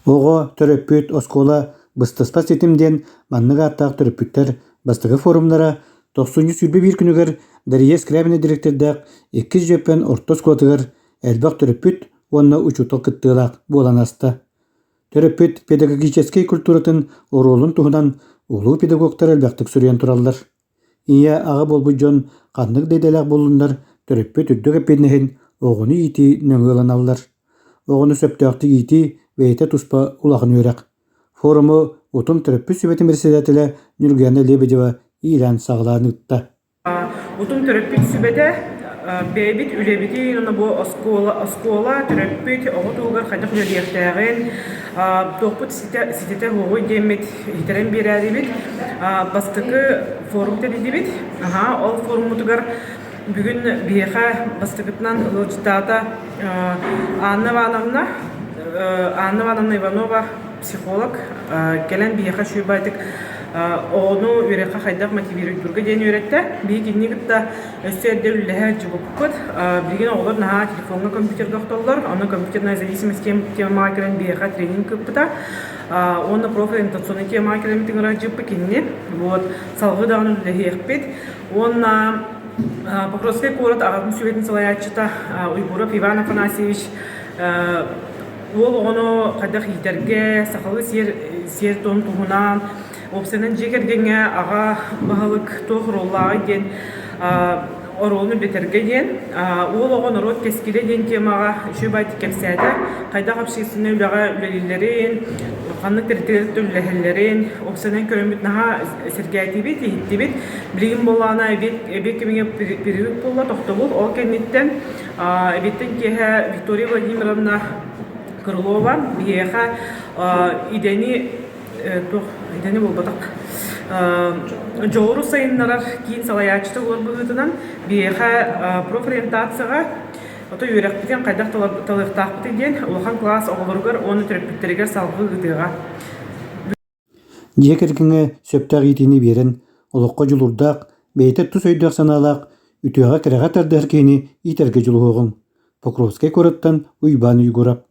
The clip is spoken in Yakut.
Оҕо, төрөппүт, оскуола быстыспат ситим диэн маннык ааттаах төрөппүттэр бастакы форумнара тохсунньу 21 күнүгэр Дария Скрябина дириэктэрдээх Иккис Дьөппөн орто оскуолатыгар элбэх төрөппүт уонна учуутал кыттыылаах буолан ааста. Төрөппүт педагогическай культуратын оруолун туһунан улуу педагогтар элбэхтик суруйан тураллар. Ийэ, аҕа буолбут дьон ханнык да идэлээх буоллуннар, төрөппүт үрдүк эппиэтинэһин оҕону иитии нөҥүө ылыналлар. Оҕону сөптөөхтүк иитии бэйэтэ туспа улахан үөрэх. Форуму Утум төрөппүт сүбэтин председателэ Нюргуяна Лебедева иилээн-саҕалаан ыытта. Утум төрөппүт сүбэтэ бэйэбит үлэбитин уонна бу оскуола, оскуола төрөппүт оҕо туһугар хайдах үлэлиэхтээҕин туохпут ситэтэ суоҕуй диэммит иһитэрэн биэрээрибит бастакы форум тэрийдибит. Аһаа, ол форуммутугар бүгүн биһиэхэ бастакытынан ыалдьыттаата Анна Ивановна, Анна Ивановна Иванова психолог кэлэн биһиэхэ үчүгэй оҕону үөрэххэ хайдах мотивируйдуурга диэн үөрэттэ. Биһиги кинини кытта өссө эрдэ үлэлэһэ сылдьыбыппыт. Билигин оҕолор наһаа телефоҥҥа, компьютерга охтоллор. Онно компьютерная зависимость темаҕа кэлэн биһиэхэ тренинг ыыппыта. Уонна профориентационный темаҕа кэлэммит ыҥырар кинини. Вот салгыы даҕаны үлэлэһиэхпит. Уонна Покровскай куорат аҕатын сүбэтин салайааччыта Уйгуров Иван Афанасьевич уол оҕону хайдах иитэргэ, сахалыы сиэр сиэр-туом туһунан, уопсайынан дьиэ кэргэҥҥэ аҕа баһылык туох оруоллааҕый диэн оруолун үрдэтэргэ диэн уол оҕо норуот кэскилэ диэн темаҕа үчүгэй баайдык кэпсээтэ. Хайдах общественнай үлэҕэ үлэлииллэрин, ханнык тэрилтэлэр үлэлэһэллэрин уопсайынан көрөммүт наһаа сэргээтибит, иһиттибит. Билигин буоллаҕына эбиэт эбиэт кэмигэр перерыв буолла, тохтобул. Ол кэнниттэн эбиэттэн киэһэ Виктория Владимировна Крылова биһиэхэ идэни туох идэни буолбатах дьоҕуру сайыннарар киин салайааччыта буолар быһыытынан биһиэхэ профориентацияҕа ото үөрэхпитин хайдах талыахтаахпытый диэн улахан кылаас оҕолоругар уонна төрөппүттэригэр салгыы ыытыаҕа. Дьиэ кэргэҥҥэ сөптөөх иитиини биэрэн, олоххо дьулуурдаах, бэйэтэ тус өйдөөх-санаалаах, үтүөҕэ-кэрэҕэ тардыһар киһини иитэргэ дьулуһуоҕуҥ. Покровскай куораттан Уйбаан Уйгурап.